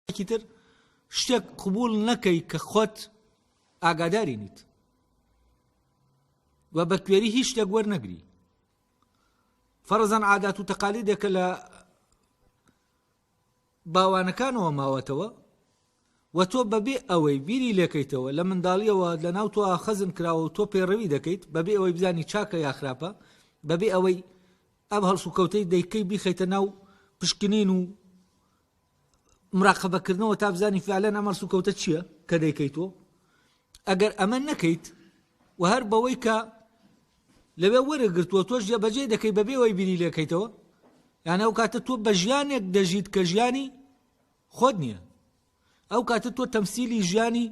مانایەکی تر شتێک قبوڵ نەکەی کە خۆت ئاگاداری نیت و بە کوێری هیچ شتێک وەرنەگری. فەرزەن عادات و تەقالیدێکە لە باوانەکانەوە ماوەتەوە و تۆ بەبێ ئەوەی بیری لێکەیتەوە لە منداڵیەوە لە ناو تۆ خەزن کراوە و تۆ پەیڕەوی دەکەیت بەبێ ئەوەی بزانی چاکە یا خراپە، بەبێ ئەوەی ئەم هەڵسوکەوتەی دەیکەی بیخەیتە ناو پشکنین و مراقەبەکردنەوە تا بزانی فعلەن ئەم هەڵسوکەوتە چییە کە دەیکەیت تۆ. ئەگەر ئەمە نەکەیت و هەر بەوەی کە لەوێ وەرەگرتووە تۆش جێبەجێ دەکەی بەبێ ئەوەی بیری لێکەیتەوە، یان ئەو کاتە تۆ بە ژیانێک دەژیت کە ژیانی خۆت نییە. ئەو کاتە تۆ تەمسیلی ژیانی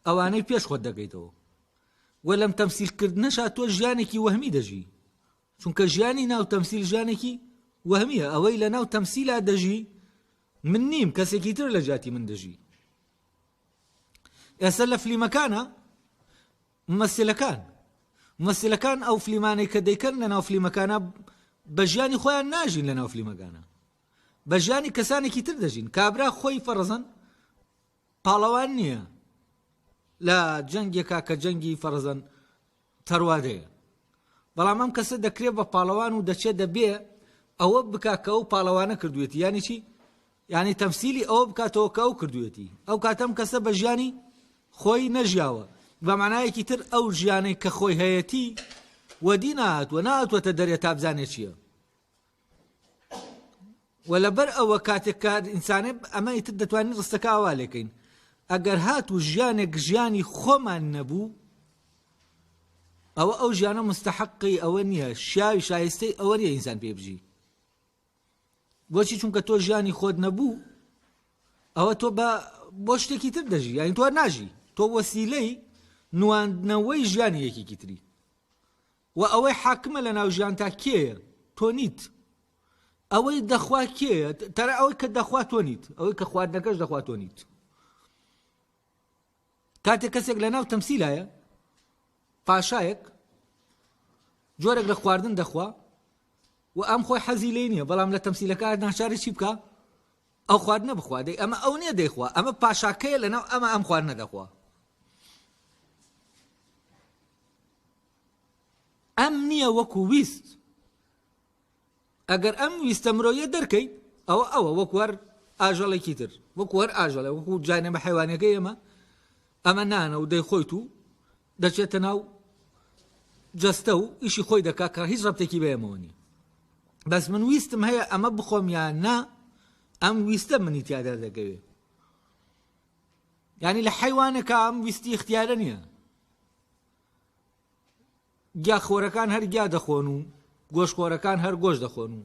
ئەوانەی پێش خۆت دەکەیتەوە و لەم تەمسیلکردنەشا تۆ ژیانێکی وەهمی دەژی، چونکە ژیانی ناو تەمسیل ژیانێکی وەهمیە. ئەوەی لە ناو تەمسیلا دەژی من نیم، کەسێکی تر لە جیاتی من دەژی. ئێستا لە فلیمەکانە ممەسلەکان ممەسلەکان ئەو فلیمانەی کە دەیکەن لە ناو فلیمەکانە بە ژیانی خۆیان ناژین، لە ناو فلیمەکانە بە ژیانی کەسانێکی تر دەژین. کابرا خۆی فەرزەن پاڵەوان نییە لە جەنگێکا کە جەنگی فەرزەن تەروادەیە، بەڵام ئەم کەسە دەکرێت بە پاڵەوان و دەچێت دەبێ ئەوە بکا کە ئەو پاڵەوانە کردوێتی. یانی چی؟ یانی تەمسیلی ئەوە بکاتەوە کە ئەو کردوێتی. ئەو کاتەم کەسە بە ژیانی خۆی نەژیاوە. بە مانایەکی تر ئەو ژیانەی کە خۆی هەیەتی وەدی نەهاتووە، نەهاتووەتە دەرێ تا بزانێ چییە. و لەبەر ئەوە کاتێک کە ئینسانێ ئەمە ئیتر دەتوانین ڕستەکە ئاوا لێکەین، ئەگەر هات و ژیانێک ژیانی خۆمان نەبوو، ئەوە ئەو ژیانە مستحقی ئەوە نییە، شیاوی شایستەی ئەوە نییە ئینسان پێ بژی. بۆچی؟ چونکە تۆ ژیانی خۆت نەبوو، ئەوە تۆ بە بۆ شتێکی تر دەژی، یعنی تۆ ناژی، تۆ وەسیلەی نواندنەوەی ژیانی یەکێکی تری. و ئەوەی حاکمە لە ناو ژیانتا کێیە؟ تۆ نیت. ئەوەی دەخوا کێیە؟ تەرە ئەوەی کە دەخوا تۆ نیت، ئەوەی کە خواردنەکەش دەخوا تۆ نیت. کاتێک کەسێک لە ناو تەمسیلایە، پاشایەک جۆرێک لە خواردن دەخوا و ئەم خۆی حەزی لێ نییە، بەڵام لە تەمسیلەکە ناچارە چی بکە؟ ئەو خواردنە بخوا. دەی ئەمە ئەو نییە دەیخوا، ئەمە پاشاکەیە لەناو ئەمە ئەم خواردنە دەخوا. ئەم نییە وەکو ویست. ئەگەر ئەم ویستە مرۆیە دەرکەی، ئەوە ئەوە وەکو هەر ئاژەڵێکی تر، وەکو هەر ئاژەڵێ، وەکو جانەمە حیوانەکەی ئێمە، ئەمە نانە و دەیخۆیت و دەچێتە ناو جەستە و ئیشی خۆی دەکا کە هیچ ڕەبتێکی بە ئێمەوە نییە. بەس من ویستم هەیە ئەمە بخۆم یان نا، ئەم ویستە منی تیا دەردەکەوێ. یعنی لە حیوانەکە ئەم ویستی اختیارە نییە. گیاخۆرەکان هەر گیا دەخۆن و گۆشخۆرەکان هەر گۆش دەخۆن و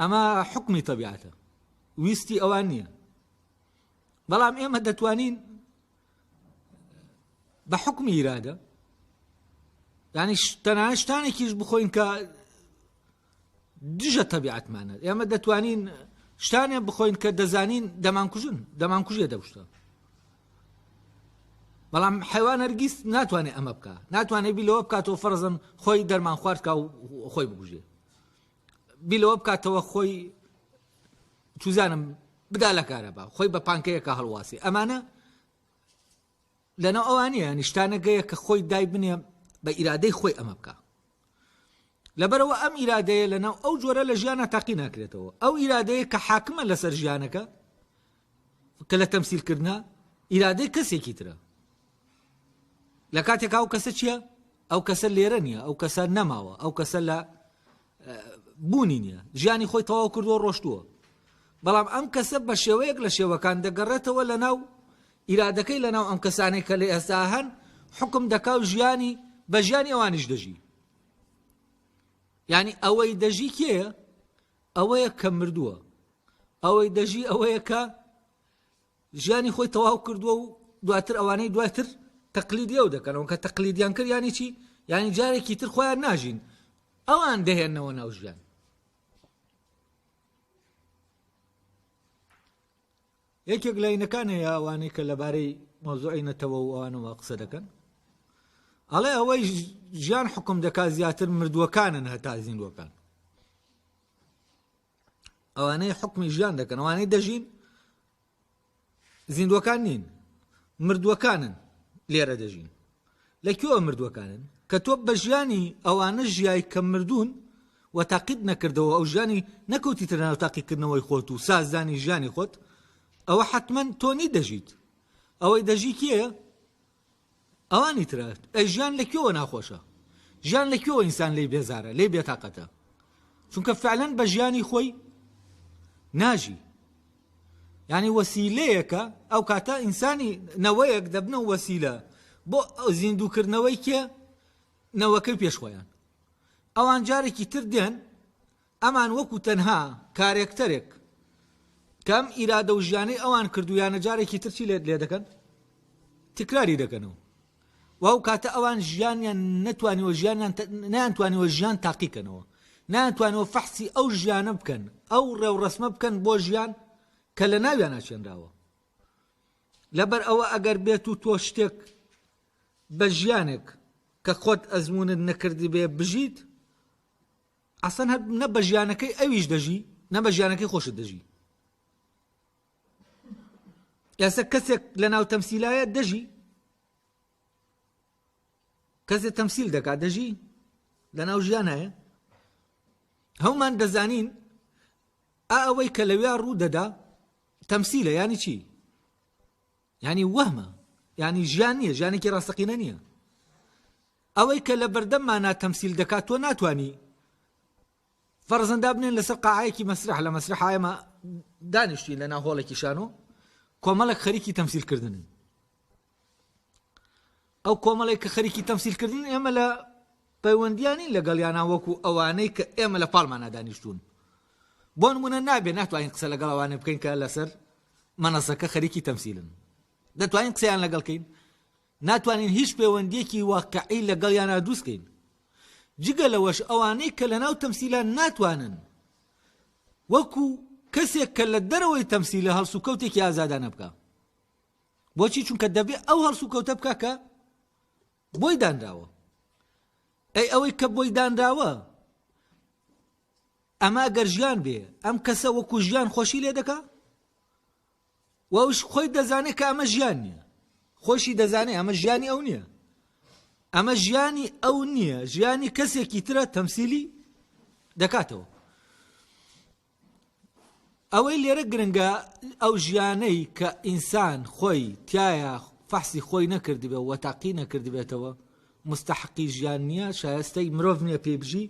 ئەمە حکمی تەبیعەتە، ویستی ئەوان نییە. بەڵام ئێمە دەتوانین بە حکمی ئیرادە، یعنی تەنانەت شتانێکیش بخۆین کە دژە تەبیعەتمانە. ئێمە دەتوانین شتانێ بخۆین کە دەزانین دەمانکوژن، دەمانکوژێ دەشتە. بەڵام حیوان هەرگیز ناتوانێت ئەمە بکە، ناتوانێت بی لەوە بکاتەوە فەرزن خۆی دەرمان خوارد کا و خۆی بکوژێ، بی لەوە بکاتەوە خۆی چوزانم بدا لە کارەبا، خۆی بە پانکەیەکە هەڵواسی. ئەمانە لەناو ئەوانەیە نیشتانەگەیە کە خۆی دای بنێ بە ئیرادەی خۆی ئەمە بکە. لەبەرەوە ئەم ئیرادەیە لەناو ئەو جۆرە لە ژیانە تاقی ناکرێتەوە. ئەو ئیرادەیە کە حاکمە لەسەر ژیانەکە کە لە تەمسیلکردە، ئیرادەی کەسێکی ترە. لە کاتێک ئەو کەسە چییە؟ ئەو کەسە لێرە نییە، ئەو کەسە نەماوە، ئەو کەسە لە بوونی نییە، ژیانی خۆی تەواو کردووە ڕۆشتووە. بەڵام ئەم کەسە بە شێوەیەک لە شێوەکان دەگەڕێتەوە لە ناو ئیرادەکەی، لە ناو ئەم کەسانەی کە لە ئێستا هەن حکم دەکا و ژیانی بە ژیانی ئەوانیش دەژی. یعنی ئەوەی دەژی کێیە؟ ئەوەیە کە مردووە. ئەوەی دەژی ئەوەیە کە ژیانی خۆی تەواو کردووە و دواتر ئەوانەی دواتر تەقلیدی ئەو دەکەنەوە. کە تەقلیدیان کرد یانی چی؟ یانی جارێکی تر خۆیان ناژین، ئەوان دەهێنەوە ناو ژیان. یەکێک لە ئینەکان هەیە ئەوانەی کە لەبارەی مەوزوعی نەتەوە و ئەوانەوە قسە دەکەن، ئەڵێ ئەوەی ژیان حکم دەکات زیاتر مردووەکانن هەتا زیندووەکان. ئەوانەی حکمی ژیان دەکەن، ئەوانەی دەژین. زیندووەکان نین، مردووەکانن لێرە دەژین. لە کوێوە مردووەکانن؟ کە تۆ بە ژیانی ئەوانە ژیای کە مردوون و تاقیت نەکردەوە، ئەو ژیانی نەکەوتیتە ناو تاقیکردنەوەی خۆت و سازدانی ژیانی خۆت، ئەوە حەتمەن تۆ نیت دەژیت. ئەوەی دەژی کێیە؟ ئەوانی ترە. ئەی ژیان لە کوێوە ناخۆشە؟ ژیان لە کوێوە ئینسان لێی بێزارە، لێی بێتاقەتە؟ چونکە فعلەن بە ژیانی خۆی ناژی. یعنی وەسیلەیەکە ئەو کاتە ئینسانی نەوەیەک دەبنە وەسیلە بۆ زیندووکردنەوەی کێ نەوەکەی پێش خۆیان ئەوان جارێکی تر دێن ئەمان وەکو تەنها کارێکتەرێک کەم ئیرادە و ژیانەی ئەوان کردویانە جارێکی تر چی لێت لێ دەکەن تکراری دەکەنەوە و ئەو کاتە ئەوان ژیانیان نەتوانیوە ژیانیان نەیانتوانیوە ژیان تاقیکەنەوە نەیانتوانیوە فەحسی ئەو ژیانە بکەن ئەو ڕێوڕەسمە بکەن بۆ ژیان کە لە ناویان ئاچێنراوە لەبەر ئەوە ئەگەر بێت و تۆ شتێک بە ژیانێک کە خۆت ئەزمونت نەکردی بێ بژیت ئەسەن هەر نە بە ژیانەکەی ئەویش دەژی نە بە ژیانەکەی خۆشت دەژی ئێستا کەسێک لە ناو تەمسیلایە دەژی کەسێک تەمسیل دەکات دەژی لە ناو ژیان هەیە هەمومان دەزانین ئا ئەوەی کە لەویا ڕوو دەدا تەمسیلە ینی چی ینی وەهمە ینی ژیان نییە ژیانێکی ڕاستەقینە نییە ئەوەی کە لە بەردەممانا تەمسیل دەکات تۆ ناتانی فەرزەن دابنێن لەسەر قاعەیەکی مەسرح لە مەسرحا ئێمە دانیشتوین لە ناو هۆڵێکی شانۆ کۆمەڵێک خەریکی تەمسیلکردنن ئەو کۆمەڵێک کە خەریکی تەمسیلکردن ئێمە لە پەیوەندیانی لەگەڵیانە وەکو ئەوانەی کە ئێمە لە پاڵمانە دانیشتون بۆ نمونە نابێ ناتوانین قسە لەگەڵ ئەوانە بکەین کە لەسەر مەنەسەکە خەریکی تەمسیلن دەتوانین قسەیان لەگەڵ کەین ناتوانین هیچ پەیوەندیەکی واقعی لەگەڵیانا دروست کەین جگە لەوەش ئەوانەی کە لەناو تەمسیلان ناتوانن وەکو کەسێک کە لە دەرەوەی تەمسیلە هەڵسوکەوتێکی ئازادانە بکە بۆچی چونکە دەبێ ئەو هەڵسوکەوتە بکە کە بۆی دانراوە ئەی ئەوەی کە بۆی دانراوە ئەمە گەر ژیان بێ ئەم کەسە وەکو ژیان خۆشی لێ دەکا و ئەوش خۆی دەزانێت کە ئەمە ژیان نییە خۆشی دەزانێت ئەمە ژیانی ئەو نییە ئەمە ژیانی ئەو نییە ژیانی کەسێکی ترە تەمسیلی دەکاتەوە ئەوەی لێرە گرنگە ئەو ژیانەی کە ئینسان خۆی تایە فەحسی خۆی نەکردبێ و تاقی نەکردبێتەوە مستحقی ژیان نییە شایستەی مرۆڤ نییە پێی بژی.